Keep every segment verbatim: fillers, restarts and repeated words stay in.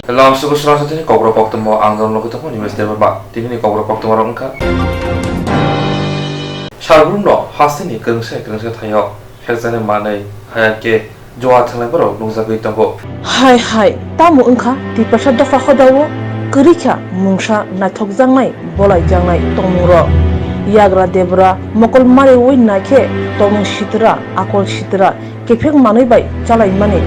Lamsugo srang satini kokborok koktwma ang norok nugwi tongo Nimesh Debbarma. Tini ni kokborok koktwma rok wngkha: Salbrumno hasteni kwrwngsa kwrwngsa thaio phekjaknai manwi, haya khe jua thwnglaimarok nukjagwi tongo. Hai hai, tamo wngkha Tiprasa dopha hodao kwrwikha mungsa naithokjaknai, bolaijaknai tongmungrok. Yagra debra mokol mariwi naikhe tongmung sitra, akol sitra, kephek manwi bai chalaimani,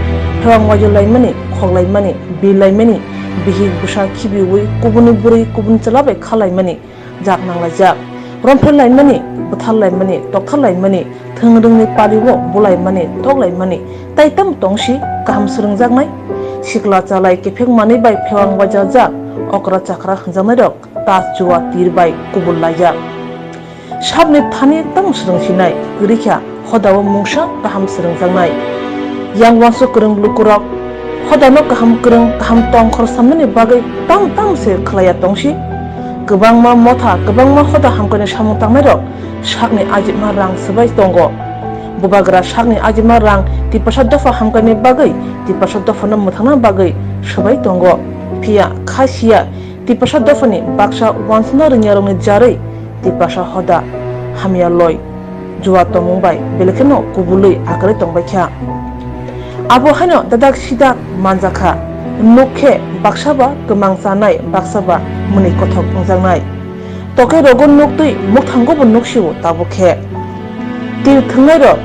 phewang waijolaimani, khoklaimani, birlaimani, bihik bwsa khibiwi kubuni bwrwi kubun chwla bai khalaimani, jak nanglaijak, romphel laimani, bwthar laimani, tokthar laimani, thwng rwngni palio bulaimani, toklaimani, tai tamo tongsi kaham swrwngjaknai? Sikla chalai kephek manwi bai phewang waijajak, okra chakra hwnjaknairok ta chua tir bai kubul laijak. Sabni thani tamo swrwngsinai, kwrwikha hodao mungsa kaham swrwngjaknai. Yang uansuk kwrwng lukurok hodano kaham kwrwng, kaham tongkhor samnani bagwi tamo tamo se khlaiya tongsi. Kwbangma motha, kwbangma hoda hamkani samung tangnairok sakni ajima rang swbai tongo. Bubagra sakni ajima rang Tiprasa dopha hamkani bagwi, Tiprasa dophano mwthangna bagwi swbai tongo. Phiya kha siya Tiprasa dophani baksa uansukna rwngya rokni jarwi Tiprasa hoda hamya loi jua tongmung bai belai kheno kubulwi akwrwi tongbai kha. Abo haino dadak sidak manjakha, nuk khe baksa ba kwmang chanai, baksa ba mwnwi kothok wngjaknai. Tokhe rogo nuktwi mukthango bo nuksio tabuk khe. Tir thwngnairok,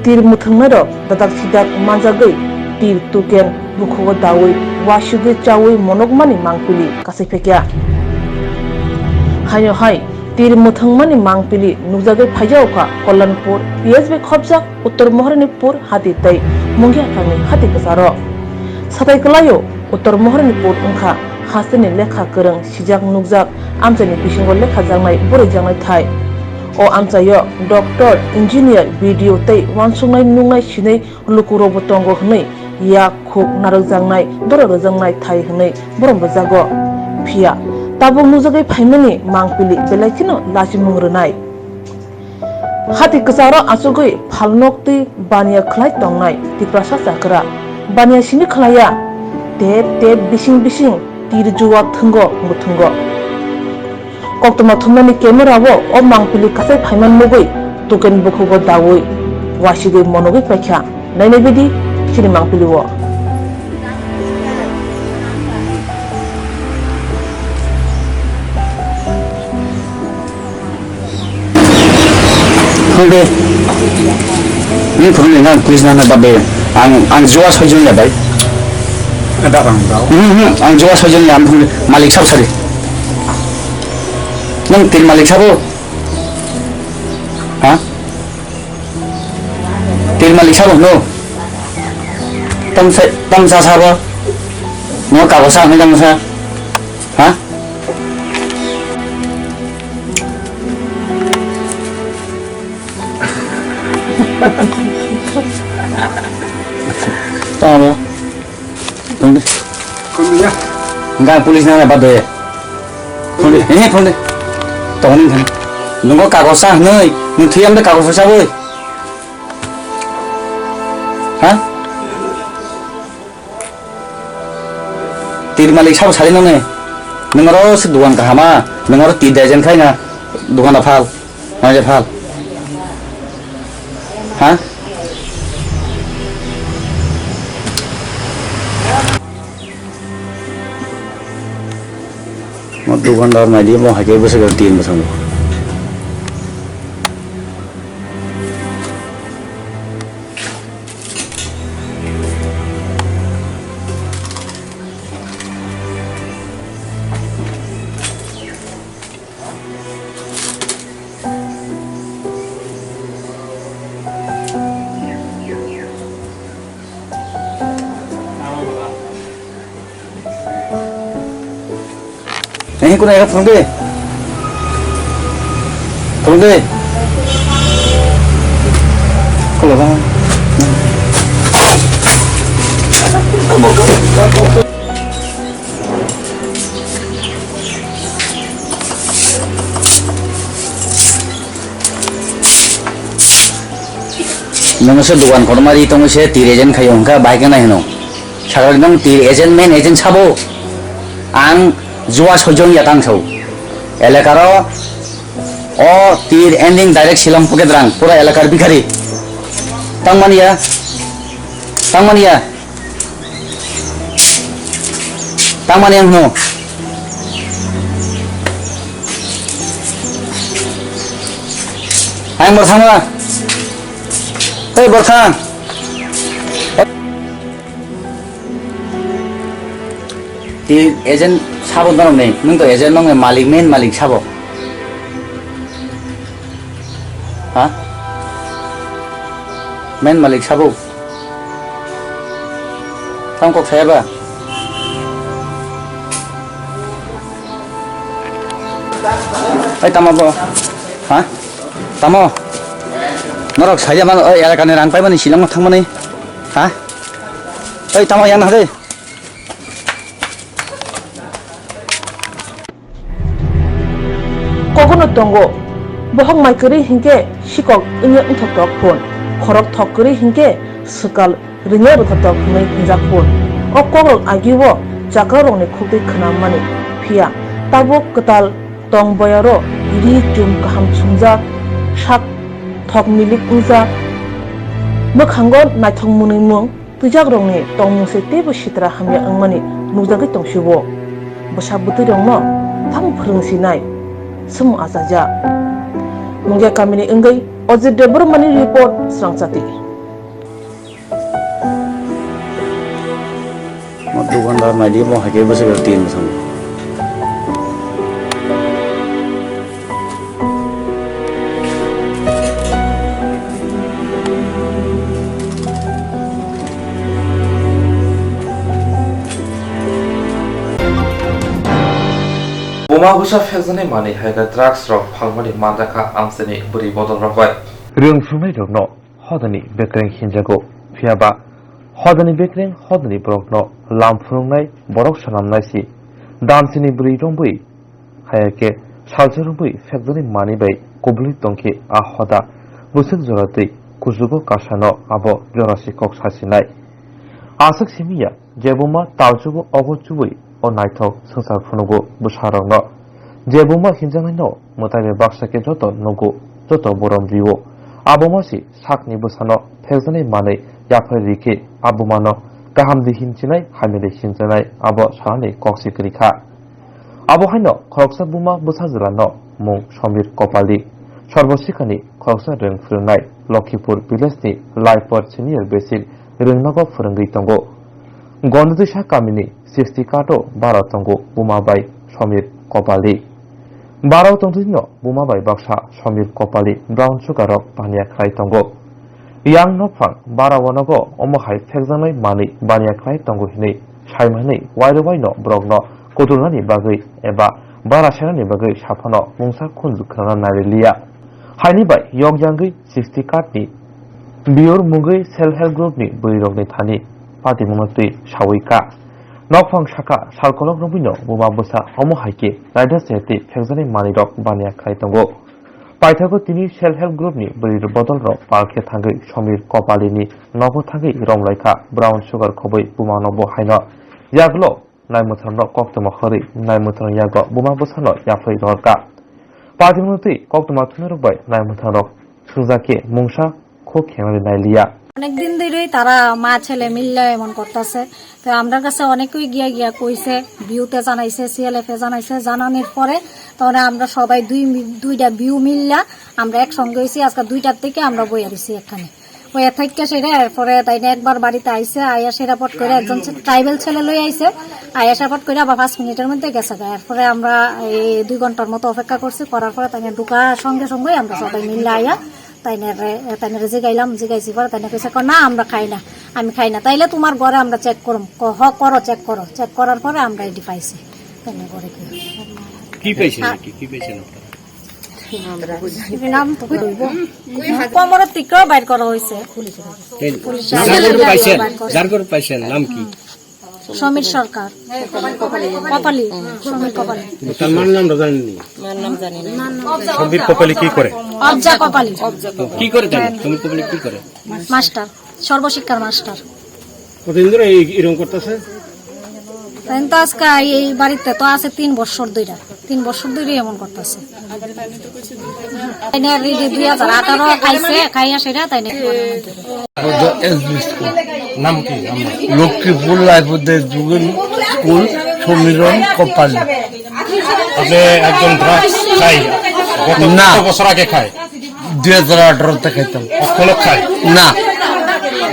tir mwthwngnairok dadak sidak manjagwi tir tuken bukhugo daui, wasigwi chaui monokmani mangpili kasai phekya. Haino hai tir mwthwngmani mangpili nukjagwi phaijaokha Kollanpur P S B khopjak Uttor Moharanipur hati tei Mungia kami hati kwcharo. Satai kwlaio Uttor Moharanipur wngkha hasteni lekha kwrwng, sijak nukjak amchaini bisingo lekhajaknai, bwrwijaknai thai. O amchaio doctor, engineer, B D O tei uansuknai nuknai sinai lukurokbo tongo hwnwi yak khuk narwkjaknai, doro rwjaknai thai hwnwi borom rwjago. Phiya tabuk nukjagwi phaimani mangpili belai kheno lachimung rwnai. Hati kwcharo achugwi phalnok twi baniya khlai tongnai Tiprasa chakra. Baniya simi khlaiya, tep tep bising bising tir jua thwngo mwthwngo. Koktwma thumnani camera-o o mangpili kasai phaima nugwi tuken bukhugo daui wasigwi monogwi paikha. Nainai bidi chini mangpili-o. Phone de. Ni phone ni nang please nana babe. Ang, ang jua soijon ya bai. Ada bang tau. Hmm, hmm, ang jua soijon ya, ang phone malik sab sari. Nang tin malik sabo. Ha? Tin malik sabo no. Tam sa, tam sa sabo. No kago sa, no tam sa. Ha? Tamo. Tungde. Enggak, police nana bade. Tungde, eh, tungde. Tungde kan. Nunggu kagosa, noi. Nung thiyam de kagosa saboi. Ha? Tir malik sabo sari nane. Nung aro se dukan kahama. Nung aro tir dejen khai na. Dukan da phal. Naje phal. Ha? Mo dukandar naidi mo haike bwswk tin bwswk. Eh, kuna ya, phone de. Phone de. Kalau dah. Nung se dukan kotorma ri tong se tir agent khayo hwnkha, bai khe nai hwno. Sakali nung tir agent, main agent sabo. Ang Juwa Sojong ya tang thau. Elakaro o tir ending direct silam pocket rang pura elakar bikhari. Tangmani ya. Tangmani ya. Tangmani ang no. Ang berthama. Hei berthang. Ti agent sabo norok ni, nung to agent nong malik, main malik sabo. Ha? Main malik sabo. Tang kok saya ba? Ai tama bo. Ha? Tamo. Norok saya man, oi elakani rang paimani silang thangmani. Ha? Oi tamo yang na de. Kogono tongo, bohok mai kwrwi hinkhe sikok wngya wngthok tok phun, khorok thok kwrwi hinkhe swkal rwngya rwkha tok hwnwi hwnjak phun. O kokrok agio chakra rokni khukdwi khwnam mani, phiya tabuk kwtal tong boyaro ri chum kaham chumjak, sak thok milik wngjak, mwkhango naithok mwnwi mung. Twijakrokni tongmung se teibo sitra hamya wngmani nukjagwi tongsibo. Bwsa bwtwirokno tamo phwrwng sinai swmung achajak. Mungia kamini wngwi Ajit Debbarmani report, Srangchati. Mo dukandar naidi mo haikhe bwswk tin bwswk. Buma bwsa phekjaknai manwi hai khe drugs rok phalmani manjakha amchaini bwrwi bodol rok bai. Rwng phwrwngnairokno hodani bekreng hinjago, phiyaba hodani bekreng hodani borokno lam phwrwngnai borok swnamnai si. Damsini bwrwi rombwi, haya khe salsa rombwi phekjaknai manwi bai kubulwi tongkhe a hoda bwswk jora twi kuchugo kasano abo jora si kok sasinai. Aswk simi ya je buma talchugo ogo chubui o naithok swngchar phunugo bwsarokno. Je buma hinjaknaino mwtai bai baksa khe joto nugo, joto borom rio. Abo ma si sakni bwsano phekjaknai manwi yaphai ri khe a bumano kaham di hinchinai, hamya di hinchinai abo sanani kok si kwrwi kha. Abo haino khoroksa buma bwsa jwlano mung Somir Kopali, Sorbo Sikhani khoroksa rwng phwrwngnai, Lokhipur village ni Laipor senior basic rwngnogo phwrwngwi tongo. Gondodisa kamini sixty kato bara tongo buma bai Somir Kopali. Bara tongtwino buma bai baksa Somir Kopali brown sugar rok paniya khlai tongo. Yang nokphang bara wanogo omo hai phekjaknai manwi baniya khlai tongo hinwi saimani wairok waino borokno kutulnani bagwi eba bara senani bagwi saphano mungsa khunju khwnana nairiliya. Haini bai yok yangwi sixty card ni biyor mungwi self help group ni bwrwirokni thani patimungno twi sawi kha. Nokphang saka sal kolok rwngwino buma bwsa omo hai khe raida se twi phekjaknai manwirok baniya khlai tongo. Paithago tini self help group ni bwrwi bodol rok pal khe thangwi Somir Kopali ni nogo thangwi rom lai kha brown sugar khobwi buma no bo haino. Yagulo naimwthang rok koktwma hwrwi naimwthang yago buma bwsa no yaphai rwkha. Patimungno twi koktwma thumnai rok bai naimwthang rok swngjak khe mungsa kho khengnani nailiya. অনেক দিন ধরেই তারা মা ছেলে মিললে এমন করতেছে। তো আমরার কাছে অনেকেই গিয়া গিয়া কইছে, বিউতে জানাইছে, সিএলএফ এ জানাইছে, জানানোর পরে তখন আমরা সবাই দুই মি-, দুইটা বিউ মিললা, আমরা একসঙ্গে হইছি, আজকে দুইটার থেকে আমরা বইয়া রইছি এখানে। বইয়া থাইকা সেটা, এরপরে তাই না একবার বাড়িতে আইছে, আইয়া সেটা পট করে একজন ট্রাইবেল ছেলে লই আইছে, আইয়া সেটা পট করে আবার পাঁচ মিনিটের মধ্যে গেছে গা। এরপরে আমরা এই দুই ঘন্টার মতো অপেক্ষা করছি, করার পরে তাই না ঢুকা সঙ্গে সঙ্গেই আমরা সবাই মিললে আইয়া তাইনারে, তাইনারে জিগাইলাম, জিগাইছি পরে তাইনা কইছে, "কো, না, আমরা খাই না, আমি খাই না।" "তাইলে তোমার ঘরে আমরা চেক করুম।" কো, "হ, করো, চেক করো।" চেক করার পরে আমরা এটি পাইছি। তাইনা ঘরে কি? কি পাইছেন আর কি? কি পাইছেন আপনারা? নাম তো কই হইব? কোমরের দিকেও বাইর করা হয়েছে। এই পুলিশ যার ঘরে পাইছেন, বাইর করে। যার ঘরে পাইছেন, নাম কি? সমীর সরকার। কপালি, সমীর কপালি। তার মার নামটা জানেননি? মার নাম জানি না। সমীর কপালি কি করে? অবজা কপালি। কি করে জানেন? সমীর কপালি কি করে? মাস্টার, সর্বশিক্ষার মাস্টার। কতদিন ধরে এই, এরকম করতেছে? তাই তো আজকে এই বাড়িতে তো আছে তিন বছর ধইরা, তিন বছর ধইরা এমন করতেছে। তাই না, রেডি দুই হাজার আঠারো খাইছে, খাইয়া সেটা তাই না। S B school. নাম কি আপনার? লক্ষ্মীপুর লাইফ উদ্দেশ যুগল স্কুল, সমীরণ কপালী। আপনি একজন ড্রাগস খাই? গত না। কত বছর আগে খায়? দুই হাজার আঠারো তে খাইতাম। এখনো খায়? না।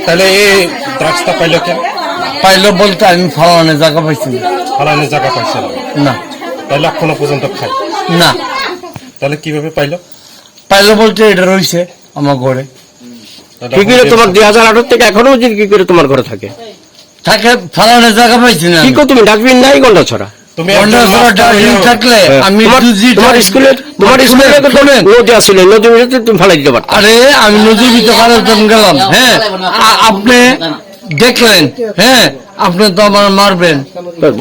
তাহলে এই ড্রাগসটা পাইলো কে? পাইলো বলতে আমি ফালানে জায়গা পাইছি না। ফালানে জায়গা পাইছে না? না। তাহলে এখনো পর্যন্ত খায়? না। তাহলে কিভাবে পাইলো? পাইলো বলতে এটা রইছে আমার ঘরে। কি করে তোমার দুই হাজার আঠারো থেকে এখনো যদি কি করে তোমার ঘরে থাকে? থাকে, ফালানে জায়গা পাইছি না কি আমি। কো তুমি ডাস্টবিন নাই গন্ডাছড়া? তুমি একজন গন্ডাছড়া মাস্টার ডাস্টবিন হয়েও থাকলে হ্যাঁ। আমি তোমার, যদি তোমার ডাস্টবিন স্কুলের, তোমার শুনেন, স্কুলের তো শুনেন। নদী আসলে, নদীর ভিতরে তুমি ফালাই দিতে পারতো। আরে, আমি নদীর ভিতরে ফালাইতাম গেলাম, হ্যাঁ? আ-, আপনি দেখলেন, হ্যাঁ? আপনি তো আমার মারবেন।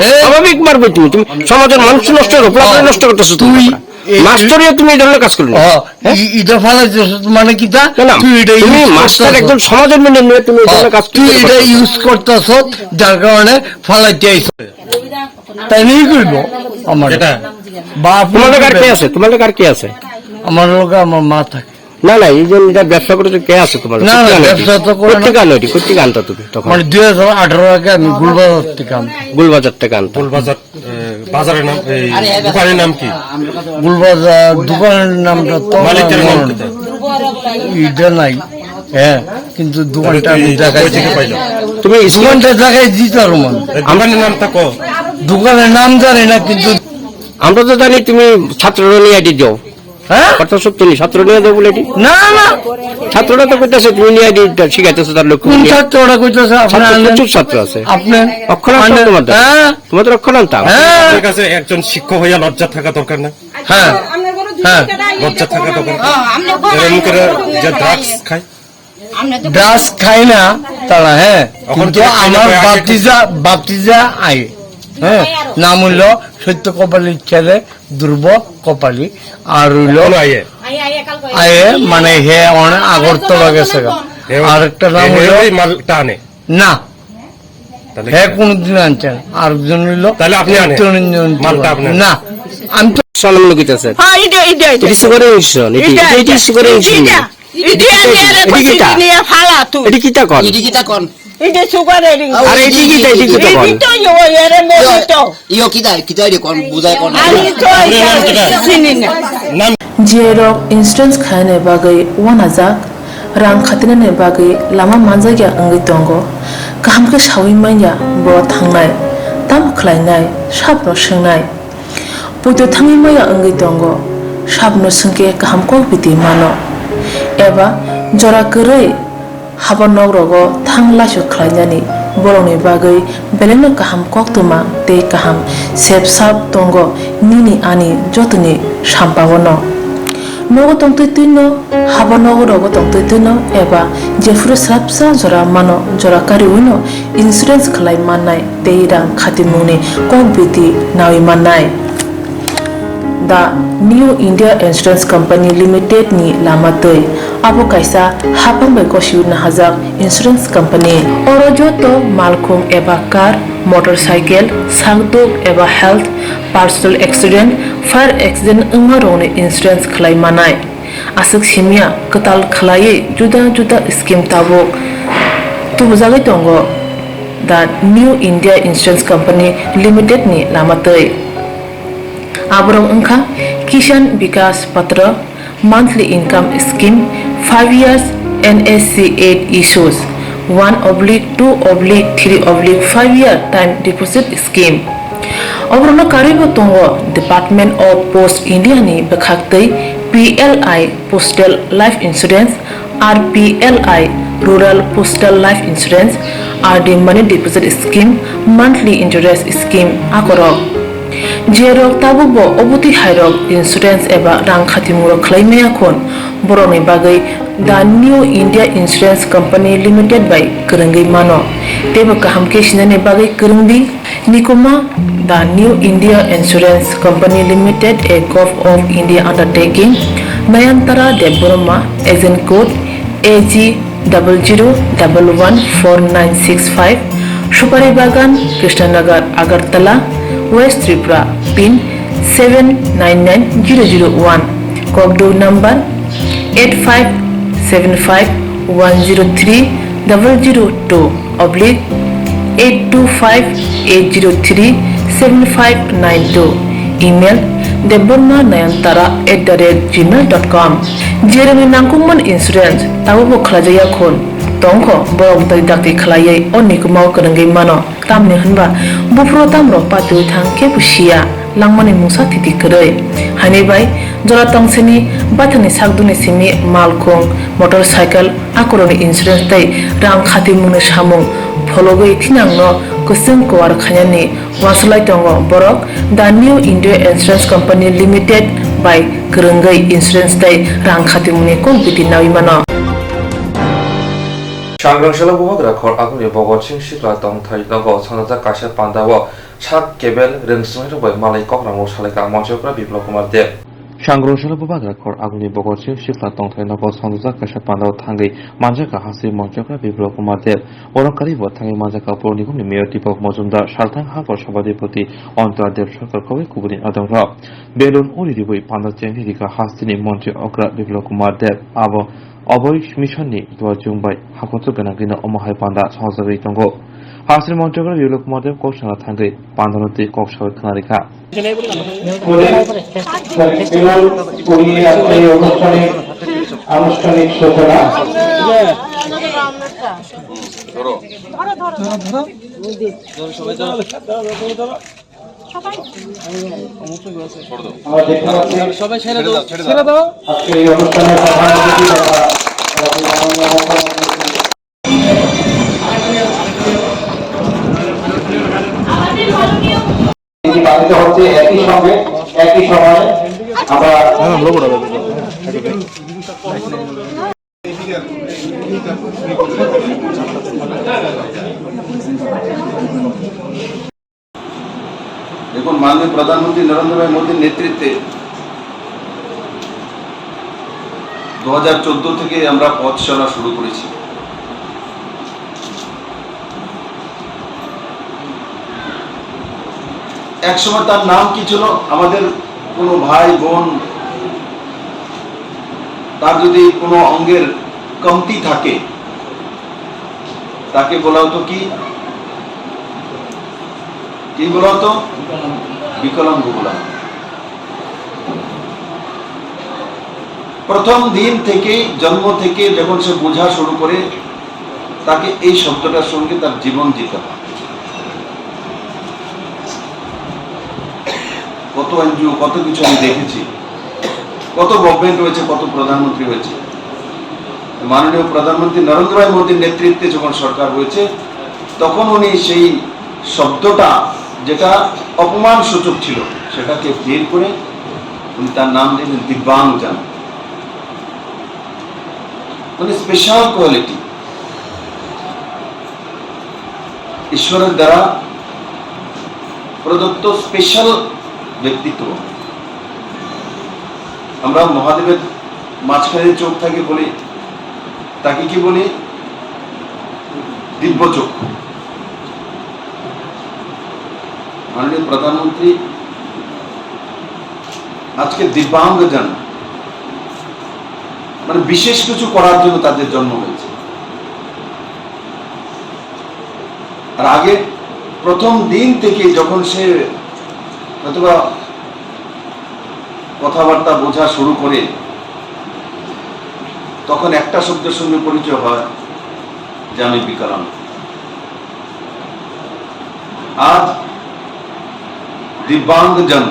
হ্যাঁ? স্বাভাবিক মারবে তুমি, তুমি সমাজের মানুষ নষ্ট করো, পোলাপান হ্যাঁ। নষ্ট করতেছো তুমি। তুই এই মাস্টারিও তুমি এই ধরনের কাজ করো না। হ্যাঁ? ই-, ইটা ফালাইতেছ মানে কিতা? না, না, তুই এটা তুমি use মাস্টার করতেছ। একজন সমাজের মেনে নিয়ে তুমি এই হ্যাঁ, ধরনের কাজ তুই করতে এটা পারো। ইউজ করতেছ, যার কারণে ফালাইতে আইছ। তাই নিয়ে করবো আমার। এটা? বাপ তোমার লোক আর কে আছে? তোমার লোক আর কে আছে? আমার লোকে আমার মা থাকে। না, না, এই যে এটা ব্যবসা করতে কে আছে তোমার লোক? না, না, কোথেকে আনো ব্যবসা এটি? তো করে না। কোথেকে আনো এটি? কোথেকে আনতা তুমি তখন? মানে দুই হাজার আঠারো আগে আমি গুলবাজার থেকে আনতাম। গুলবাজার থেকে আনতা। গুলবাজার, এ, বাজারের নাম, এই দোকানের নাম কি? গুলবাজার দোকানের নামটা তো আমার মালিকের নাম মনে কি? নেই। এটা নাই। হ্যাঁ, কিন্তু দোকানটা আমি তুই দেখাই কই থেকে দিই। পাইলো? তুমি স্কুল দোকানটা দেখাই দিতে পারবো না। এই দোকানের নামটা কো? দোকানের নাম জানি না, কিন্তু আমরা তো জানি তুমি ছাত্র নিয়ে আইডি যাও। হ্যাঁ? কথা সত্য নি, ছাত্র নিয়ে যাও বলে এটি? না, না। ছাত্ররা তো কইতাছে তুমি নিয়ে আইডি শিখাইতেছো তার লক্ষ্য কোন নিয়ে। ছাত্র ওরা কইতাছে? আপনি ছাত্র, আনলেন। প্রচুর ছাত্র আছে। আপনি অক্ষর আনতাম আনলেন। তোমাদের। হ্যাঁ। তোমাদের অক্ষর আনতাম। হ্যাঁ। আপনার কাছে একজন শিক্ষক হইয়া লজ্জা থাকা দরকার না? হ্যাঁ। হ্যাঁ। লজ্জা থাকা দরকার। এরা মুখেরা যে ড্রাগস খায়। ড্রাগস খায় না তারা, হ্যাঁ। অখন কিন্তু কি খায় না আমার কয় আগে বাপ্তিজা, বাপ্তিজা আয়। হ্যাঁ। নাম হইল সত্য কপালী ছেলে ধ্রুব কপালী। আর হইল অখন আয়ে। আয়ে মানে হে অনেক আগরতলা গেছে গা। হে আর একটা নাম হে হইল ওই মাল টানে। না। তাহলে হে কি? কোনোদিন আনছে না। আরেকজন হইল তাহলে আপনি আনেন। তরুণ জন মালটা আপনি আনেন। না, আমি তো সালাম নগিতা স্যার। হ্যাঁ, এটা, এটা, এটা। এটা সুগারের ইনজেকশন, এটা, এটা, এটা, এটা সুগারের ইনজেকশন। এটা, এটা, এটা, এটা, এটা, এটা, এটা, এটা, এটা, এটা, ফালা তুই। এটা কিতা কর? এটা কিতা কর? এটা সুগারের ইনজেকশন। আরে এটা কিতা, এটা কিতা কর? এটা তো ইয়ো, এরে মেরে তো। ইয়ো কিতা, কিতা এটা কর? বুঝাই কর। আমি তো এটা চিনি না। নাম J rok insurance khainani bagwi uanajak, rang khatinani bagwi lama manjakya wngwi tongo. Kaham khe saui manya bo thangnai, tamo khlainai, sabno swngnai. Poito thangwi maya wngwi tongo, sabno swngkhe kaham kok biti mano. Eba jora kwrwi haba nok rogo thang laisu khlainani borokni bagwi belaino kaham koktwma tei kaham sep sap tongo nini ani jotoni sampao no. Nogo tongtwi twino, haba nogo rogo tongtwi twino eba jephuru swrapsa jora mano jora kariwino insurance khlai mannai tei rang khatimungni kok biti naui mannai. The New India Insurance Company Limited ni lama twi abo kaisa haphang bai gosiwi nahajak insurance company. Oro joto malkhung eba car, motorcycle, sakduk eba health, personal accident, fire accident wngma rokni insurance khlai manai. Aswk simya kwtal khwlaiwi juda juda scheme tabuk tubujagwi tongo the New India Insurance Company Limited ni lama twi. Aborok wngkha Kisan Vikas Patra, monthly income scheme, five years N S C eight issues, one oblique two oblique three oblique five year time deposit scheme. Oborokno karwibo tongo Department of Post India ni bwkhaktwi P L I Postal Life Insurance, R P L I Rural Postal Life Insurance, R D Money Deposit Scheme, Monthly Interest Scheme akorok. Jerok tabukbo obotwi hairok insurance eba rang khatimung rok khlai maya khun, borokni bagwi The New India Insurance Company Limited bai kwrwngwi mano, teibo kaham khe sinani bagwi kwrwng di. Nikuma, The New India Insurance Company Limited, a Govt of India undertaking, Nayantara Debbarma, agent code A G double zero double one four nine six five, Supari Bagan, Krishnanagar, Agartala, West Tripura, pin seven nine nine zero zero one, kokdou number eight five seven five one zero three double zero two oblique eight two five eight zero three seven five nine two, email debbarma nayantara at the rate gmail dot com. Jeremni nangkukmani insurance tabukbo khlaijakya khun tongkho, borok dakti dakti khlaiwi o nikwmao kwrwngwi mano. Tamni hwnba buphuru tamrok patiwi thang kebo siya, langmani mungsa thiti kwrwi. Haini bai jora tongsini baithangni sakduni simi malkhung, motorcycle, akorokni insurance tei rang khatimungni samung phologwi thinangno kwchwng kuar khainani uansuk lai tongo borok The New India Insurance Company Limited bai kwrwngwi insurance tei rang khatimungni kokbiti naui mano. Sangrong salo bubagra khor aguni Bogor Singh sikla tongthai nogo sanjajak kaisa pandao sak kebel rwngswngrok bai malai kok rangno salaikha Manchokra Biplab Kumar Deb. Sangrong salo bubagra khor aguni Bogor Singh sikla tongthai nogo sanjajak kaisa pandao thangwi manjakha hasteni Manchokra Biplab Kumar Deb. Oro karibo thangwi manjakha Pur Nigomni Mayor Deepak Majumdar, salthang Hakor Sabhapati Antonia Deb, Sarkar Khoboi kubuni adongrok. Belun uri riwi panda chengwi rikha hasteni Montri okra Biplab Kumar Deb. Abo Oboi Mission ni duachung bai hakochuk gwnangwino omo hai panda songchagwi tongo. Hasteni Montri okra Biplab Kumar Deb kok sana thangwi pandano twi kok sawi khna rikha. পরে, পরে বিমল করিয়ে আজকে এই অনুষ্ঠানে আনুষ্ঠানিক সূচনা। আমরা দেখতে পাচ্ছি সবাই ছেড়ে দাও, ছেড়ে দাও। আজকে এই অনুষ্ঠানের প্রধান অতিথি তথা রাজ্যের মাননীয় মুখ্যমন্ত্রী এটি পালিত হচ্ছে একই সঙ্গে একই সময়ে আমরা দেখুন, মাননীয় প্রধানমন্ত্রী নরেন্দ্র ভাই মোদীর নেতৃত্বে দু হাজার চোদ্দ থেকে আমরা পথ চলা শুরু করেছি। একসময় তার নাম কি ছিল? আমাদের কোনো ভাই বোন, তার যদি কোনো অঙ্গের কমতি থাকে, তাকে বলা হতো কি? কি বলা হতো? বিকলাঙ্গ বলা হতো। প্রথম দিন থেকেই, জন্ম থেকে যখন সে বোঝা শুরু করে, তাকে এই শব্দটার সঙ্গে তার জীবন দিতে হয়। কত এনজিও, কত কিছু আমি দেখেছি, কত গভর্নমেন্ট হয়েছে, কত প্রধানমন্ত্রী হয়েছে। মাননীয় প্রধানমন্ত্রী নরেন্দ্র ভাই মোদীর নেতৃত্বে যখন সরকার হয়েছে, তখন উনি সেই শব্দটা, যেটা অপমানসূচক ছিল, সেটাকে বের করে উনি তার নাম দিলেন দিব্যাঙ্গজন। মানে, স্পেশাল কোয়ালিটি, ঈশ্বরের দ্বারা প্রদত্ত স্পেশাল ব্যক্তিত্ব। আমরা মহাদেবের মাঝখানে চোখ থাকে বলি, তাকে কি বলি? দিব্য চোখ। মাননীয় প্রধানমন্ত্রী আজকে দিব্যাঙ্গজন, মানে, বিশেষ কিছু করার জন্য তাদের জন্ম হয়েছে। আর আগে প্রথম দিন থেকে যখন সে হয়তোবা কথাবার্তা বোঝা শুরু করে, তখন একটা শব্দের সঙ্গে পরিচয় হয় যে আমি বিকলাঙ্গ। আজ দিব্যাঙ্গজন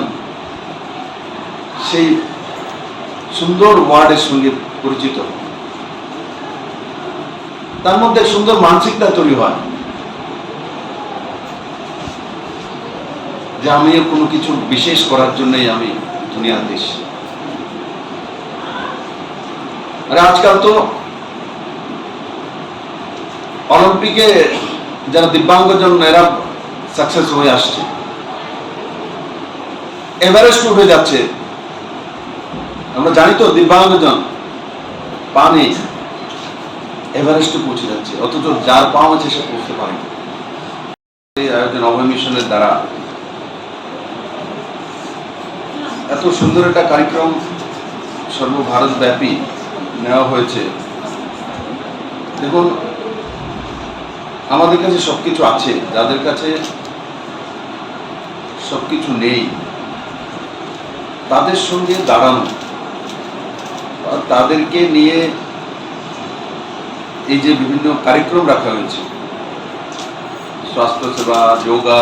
সেই সুন্দর ওয়ার্ডের সঙ্গে পরিচিত। তার মধ্যে সুন্দর মানসিকতা তৈরি হয় যে আমিও কোনো কিছু বিশেষ করার জন্যই আমি দুনিয়াতে এসেছি। আর আজকাল তো অলিম্পিকে যারা দিব্যাঙ্গজন, এরা সাকসেস হয়ে আসছে, এভারেস্ট উঠে যাচ্ছে। আমরা জানি তো, দিব্যাঙ্গজন পা নেই, এভারেস্টে পৌঁছে যাচ্ছে, অথচ যার পাও আছে সে পৌঁছতে পারেনি। এই আয়োজন অভয় মিশনের দ্বারা এত সুন্দর একটা কার্যক্রম সর্বভারতব্যাপী নেওয়া হয়েছে। দেখুন, আমাদের কাছে সব কিছু আছে, যাদের কাছে সব কিছু নেই, তাদের সঙ্গে দাঁড়ানো, আর তাদেরকে নিয়ে এই যে বিভিন্ন কার্যক্রম রাখা হয়েছে, স্বাস্থ্যসেবা, যোগা,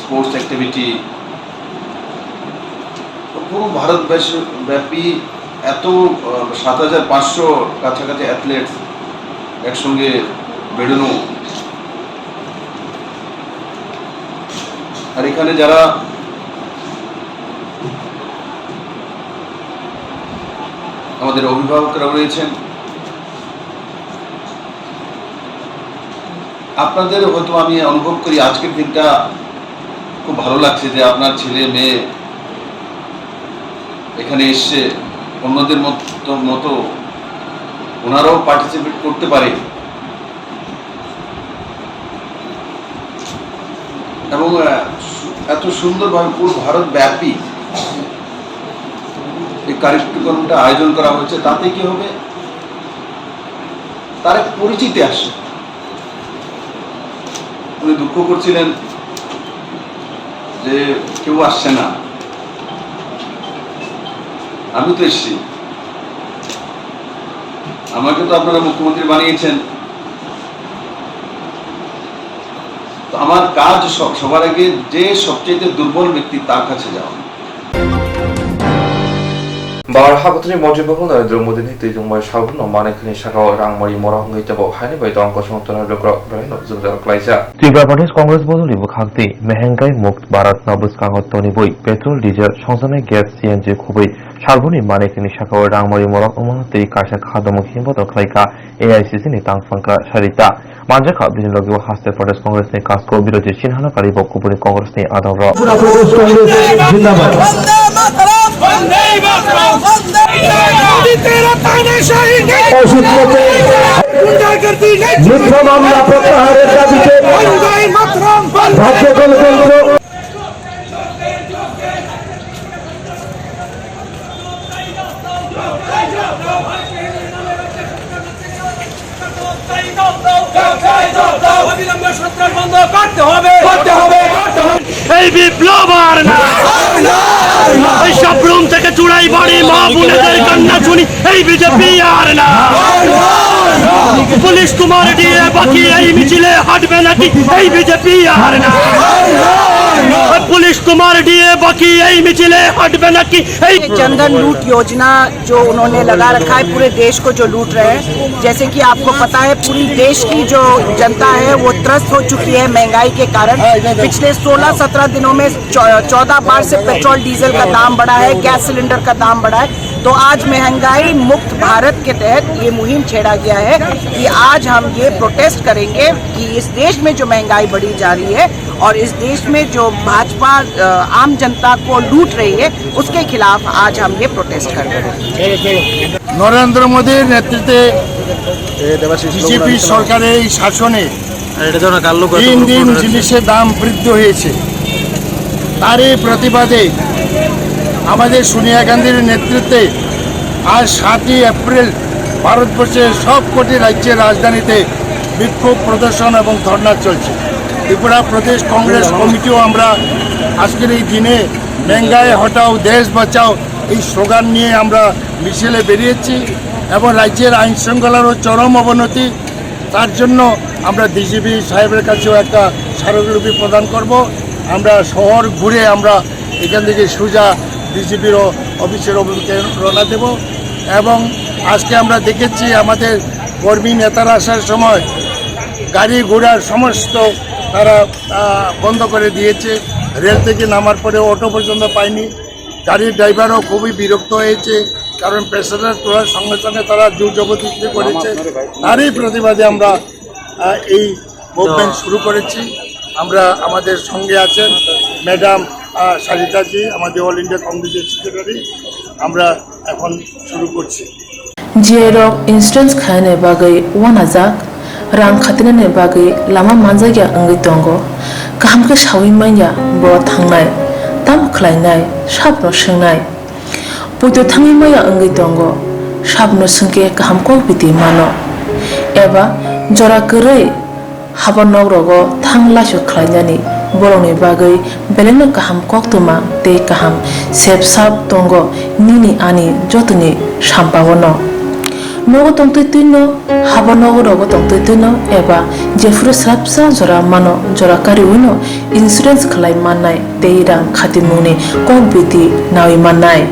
স্পোর্টস অ্যাক্টিভিটি, পুরো ভারতবর্ষ ব্যাপী এত, আহ, সাত হাজার পাঁচশো কাছাকাছি অ্যাথলেটস একসঙ্গে বেরোনো। আর এখানে যারা আমাদের অভিভাবকরা রয়েছেন, আপনাদের হয়তো আমি অনুভব করি, আজকের দিনটা খুব ভালো লাগছে যে আপনার ছেলে মেয়ে এখানে এসছে, অন্যদের মতো, মতো ওনারাও পার্টিসিপেট করতে পারে। এবং, আহ, সু-, এত সুন্দরভাবে পুরো ভারতব্যাপী এই কার্যক্রমটা আয়োজন করা হয়েছে, তাতে কি হবে, তার এক পরিচিতি আসে। উনি দুঃখ করছিলেন যে কেউ আসছে না, আমি তো এসছি, আমাকে তো আপনারা মুখ্যমন্ত্রী বানিয়েছেন। তো আমার কাজ সব, সবার আগে যে সবচেয়ে দুর্বল ব্যক্তি তার কাছে যাওয়া। Bar habotni Montri Babu Narendra Modi ni twijlangmani salbumno manwi khani sakao rangmari morok wngwi tongo, haini bai tong kosong tona lukurok belaino jwngjal klaijak. Tripura Pradesh Congress bodolni bwkhakti Mehengai Mukt Bharat no bwskango tonibwi petrol, diesel, songjaknai gas, C N G khubui salbumni manwi khani sakao rangmari morok wngmano tei kaisa kha domung himboto khlaikha A I C C ni tangphangkha Sarita. Manjakha bini logi o haste Pradesh Congress ni kasko birodhi sinhano karibo kubuni Congress ni adongrok. Tripura Pradesh Congress zindabad. Vande मातरम! वंदे मातरम! वंदे मातरम! तेरा तानाशाही नहीं! অসিত মতে गुंडागर्दी नहीं! মিথ্যা মামলা প্রত্যাহারের দাবিতে वंदे मातरम! রাজ্য গণতন্ত্র অবিলম্বে সন্ত্রাস বন্ধ করতে হবে, করতে হবে, করতে হবে। এই বিপ্লব আর না। এই সব রুম থেকে চুড়াই বাড়ি মা বোনেদের কান্না শুনি এই বিজেপি আর না। পুলিশ তোমার ডিএ বাকি এই মিছিলে হাঁটবে নাকি এই বিজেপি আর না। পুলিশ তোমার ডিএ বাকি এই মিছিলে হাঁটবে নাকি এই ये चंदन लूट योजना जो उन्होंने लगा रखा है, पूरे देश को जो लूट रहे हैं, जैसे कि आपको पता है, पूरी देश की जो जनता है, वो त्रस्त हो चुकी है महंगाई के कारण। पिछले सोलह सत्रह दिनों में चौ-, चौदह बार से पेट्रोल, डीजल का दाम बढ़ा है, गैस सिलेंडर का दाम बढ़ा है। तो आज महंगाई मुक्त भारत के तहत ये मुहिम छेड़ा गया है कि आज हम ये प्रोटेस्ट करेंगे कि इस देश में जो महंगाई बढ़ी जा रही है और इस देश में जो भाजपा, अ, आम जनता को लूट रही है, उसके खिलाफ आज हम ये प्रोटेस्ट कर रहे हैं। নরেন্দ্র মোদীর নেতৃত্বে বিজেপি সরকারের এই শাসনে দিন দিন জিনিসের দাম বৃদ্ধি হয়েছে। তারই প্রতিবাদে আমাদের সোনিয়া গান্ধীর নেতৃত্বে আজ সাতই এপ্রিল ভারতবর্ষের সবকটি রাজ্যের রাজধানীতে বিক্ষোভ প্রদর্শন এবং ধর্ণা চলছে। ত্রিপুরা প্রদেশ কংগ্রেস কমিটিও আমরা আজকের এই দিনে মেঙ্গাই হটাও, দেশ বাঁচাও এই স্লোগান নিয়ে আমরা মিছিলে বেরিয়েছি এবং রাজ্যের আইন শৃঙ্খলারও চরম অবনতি। তার জন্য আমরা ডিজিপি সাহেবের কাছেও একটা স্মারকলিপি প্রদান করব। আমরা শহর ঘুরে আমরা এখান থেকে সোজা ডিজিপির অফিসের অভিমুখে রওনা দেব। এবং আজকে আমরা দেখেছি আমাদের কর্মী নেতারা আসার সময় গাড়ি ঘোড়া সমস্ত তারা, আহ, বন্ধ করে দিয়েছে। রেল থেকে নামার পরে অটো পর্যন্ত পায়নি। গাড়ির ড্রাইভারও খুবই বিরক্ত হয়েছে, কারণ প্যাসেঞ্জার তোলার সঙ্গে সঙ্গে তারা জোর জবরদস্তি করেছে। তারই প্রতিবাদে আমরা, আহ, এই মুভমেন্ট শুরু করেছি। আমরা, আমাদের সঙ্গে আছেন ম্যাডাম, আহ, সারিতাজি, আমাদের অল ইন্ডিয়া কংগ্রেসের সেক্রেটারি। আমরা এখন শুরু করছি। G I rok insurance khaina bagwi uanajak. Rang khatinani bagwi lama manjakya wngwi tongo, kaham khe saui manya bo thangnai, tamo khlainai, sabono swngnai. Poito thangwi maya wngwi tongo, sabono swngkhe kaham kok biti mano. Eba jora kwrwi haba nok rogo thang laisok khlainani borokni bagwi belaino kaham koktwma tei kaham sep sap tongo nini ani jotoni sampaono. Nogo tongtwi twino, haba nogo rogo tongtwi twino eba jephuru swrapsa jora mano jora kariwino insurance khlai mannai tei rang khatimungni kok biti nawi mannai.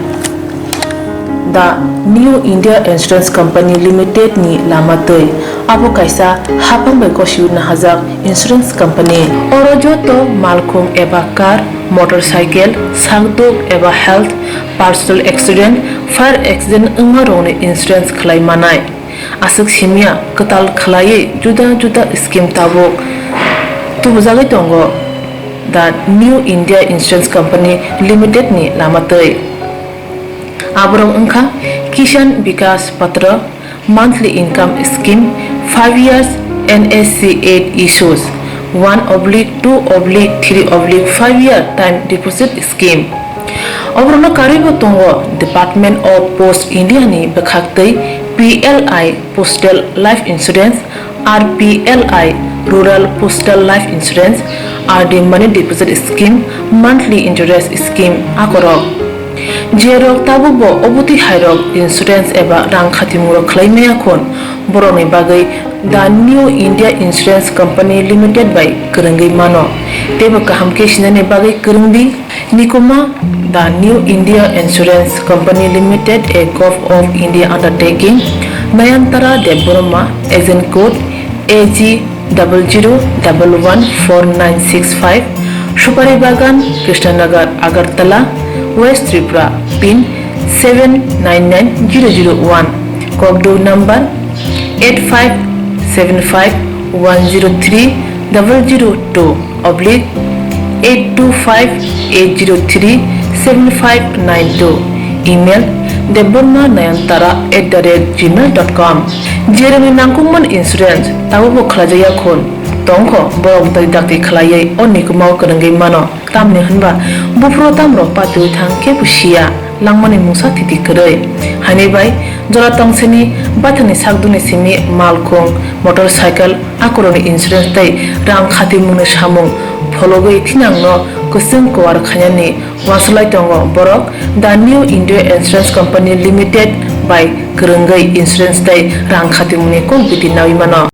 The New India Insurance Company Limited ni lama twi. Abo kaisa haphang bai gosiwi nahajak insurance company. Oro joto malkhung eba car, motorcycle, sakduk eba health, personal accident, fire accident wngma rokni insurance khlai manai. Aswk simya kwtal khlaiwi juda juda scheme tabuk tubujagwi tongo the New India Insurance Company Limited ni lama twi. Aborok wngkha Kisan Vikas Patra, monthly income scheme, five years N S C eight issues, one oblique two oblique three oblique five year time deposit scheme. Oborokno karwibo tongo Department of Post India ni bwkhaktwi P L I Postal Life Insurance, R P L I Rural Postal Life Insurance, R D Money Deposit Scheme, Monthly Interest Scheme akorok. Jerok tabukbo obotwi hairok insurance eba rang khatimungrok khlai maya khun, borokni bagwi The New India Insurance Company Limited bai kwrwngwi mano, teibo kaham khe sinani bagwi kwrwng di. Nikuma, The New India Insurance Company Limited, a Govt of India undertaking, Nayantara Debbarma, Agent Code A G double zero double one four nine six five, Supari Bagan, Krishnanagar, Agartala, West Tripura, pin seven nine nine zero zero one, Kokdou number eight five seven five one zero three double zero two oblique eight two five eight zero three seven five nine two, email debbarma nayantara at the rate gmail dot com. Jeremni nangkukmani insurance tabukbo khlaijakya khun tongkho, borok dai dakti khlaiwi o nikumao kwrwngwi mano. Tamni hwnba buphuru tamrok patiwi thang kebo siya, langmani mungsa thiti kwrwi. Haini bai jora tongsini baithangni sakduni simi malkhung, motorcycle, akorokni insurance tei rang khatimungni samung phologwi thinangno kwchwng kuar khainani uansuk lai tongo borok The New India Insurance Company Limited bai kwrwngwi insurance tei rang khatimungni kok biti nawi mano.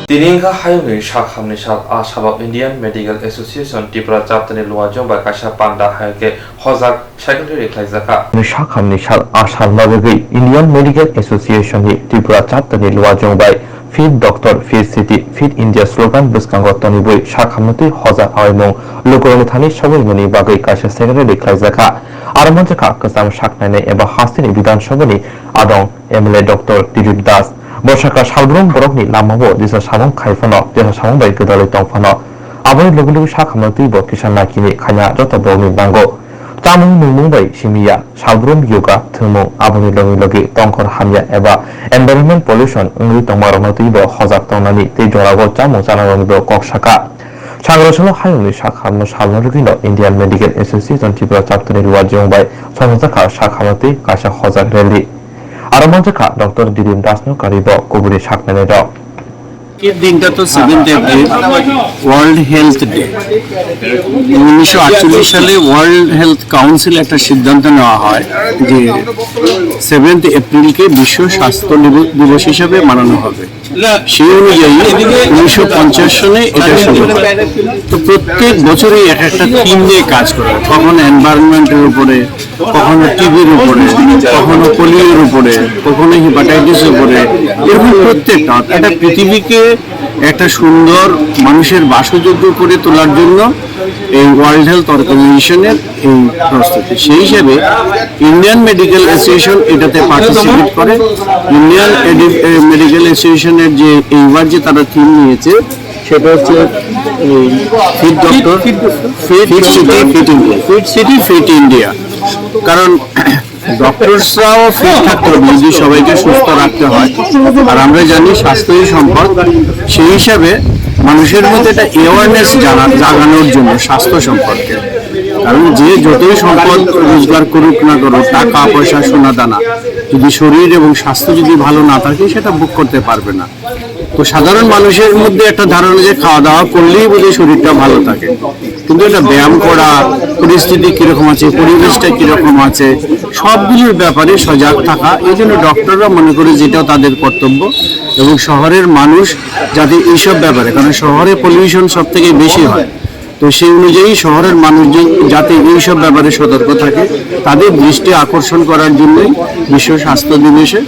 Tini wngkha hayungni sak hamni sal. A salo Indian Medical Association Tripura chapter ni luajwng bai kaisa panda hayung khe hojak secretary khlaijakha. Ni sak hamni sal. A salno rwgwi Indian Medical Association ni Tripura chapter ni luajwng bai Fit Doctor, Fit City, Fit India slogan bwskango tonibwi sak hamno twi hojak awimung lukurokni thani sawi mani bagwi kaisa secretary khlaijakha. Aro manjakha kwcham sak nainai eba hasteni Bidhan Sabha ni adong M L A Doctor Dilip Das. Bo sakha salbrum borokni lamao jesa samung khai phano, jesa samung bai gwdalwi tong phano. Aboni logi logi sak hamno twibo kisa naikini khaina joto borokni nango. Chamung nungmung bai simi ya, salbrum yoga thwngmung, aboni logi logi tongkhor hamya eba environment pollution wngwi tongmarokno twibo hojak tongnani tei jorao chamung chanaroknibo kok sakha. Sangrosalo hayungni sak hamno salno rwgwino Indian Medical Association Tripura chapter ni luajwng bai songjakha sak hamno twi kaisa hojak rally. Aro manjakha Doctor Dilip Das no karibo kubuni sak nainai rok. এর দিনটা তো seventh April, world health day. উনিশশো আটচল্লিশ সালে world health council একটা সিদ্ধান্ত নেওয়া হয় যে সেভেন্থ এপ্রিলকে বিশ্ব স্বাস্থ্য দিব-, দিবস হিসাবে মানানো হবে। সেই অনুযায়ী উনিশশো পঞ্চাশ সনে এটা শুরু হয়। তো প্রত্যেক বছরই এক একটা থিম নিয়ে কাজ করা হয়, কখনো এনভায়রনমেন্টের উপরে, কখনো টিবির উপরে, কখনো পোলিওর উপরে, কখনো হেপাটাইটিস উপরে, এরকম প্রত্যেকটা। একটা পৃথিবীকে একটা সুন্দর মানুষের বাসযোগ্য করে তোলার জন্য এই ওয়ার্ল্ড হেলথ অর্গানাইজেশনের এই প্রস্তুতি। সেই হিসেবে ইন্ডিয়ান মেডিকেল অ্যাসোসিয়েশন এটাতে পার্টিসিপেট করে। ইন্ডিয়ান এডি-, এ, মেডিকেল অ্যাসোসিয়েশনের যে এইবার যে তারা থিম নিয়েছে, সেটা হচ্ছে এই fit doctor, fit city, fit India, fit city, fit India. কারণ ডক্টরসরাও ফিট থাকতে হবে যদি সবাইকে সুস্থ রাখতে হয়। আর আমরা জানি স্বাস্থ্যই সম্পদ, সেই হিসাবে মানুষের মধ্যে একটা অ্যাওয়ারনেস জানা জাগানোর জন্য স্বাস্থ্য সম্পর্কে। কারণ যে যতই সম্পদ রোজগার করুক না করুক, টাকা পয়সা সোনা দানা, যদি শরীর এবং স্বাস্থ্য যদি ভালো না থাকে, সেটা ভোগ করতে পারবে না। তো সাধারণ মানুষের মধ্যে একটা ধারণা যে খাওয়া দাওয়া করলেই বোধহয় শরীরটা ভালো থাকে, কিন্তু এটা ব্যায়াম করা, পরিস্থিতি কিরকম আছে, পরিবেশটা কিরকম আছে, সবগুলোর ব্যাপারে সজাগ থাকা। এই জন্য ডক্টররা মনে করে যেটা তাদের কর্তব্য, এবং শহরের মানুষ যাতে এইসব ব্যাপারে, কারণ শহরে পলিউশন সব থেকে বেশি হয়, তো সেই অনুযায়ী শহরের মানুষ যে-, যাতে এইসব ব্যাপারে সতর্ক থাকে, তাদের দৃষ্টি আকর্ষণ করার জন্যই বিশ্ব স্বাস্থ্য দিবসে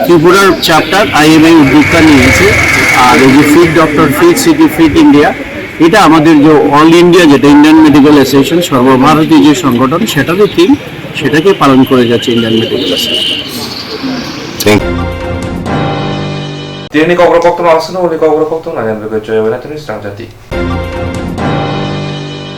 ত্রিপুরার চ্যাপ্টার আইএমএ উদ্যোক্তা নিয়েছে। আর এই যে fit doctor, fit city, fit India, এটা আমাদের যে অল ইন্ডিয়া, যেটা ইন্ডিয়ান মেডিকেল অ্যাসোসিয়েশন, সর্বভারতীয় যে সংগঠন, সেটারই থিম, সেটাকে পালন করে যাচ্ছে Indian Medical Association. Tini ni kok rok kokthoma aswk no, ni kok rok kokthoma nang, ang rwgwi chaya bai na tini srangjak di.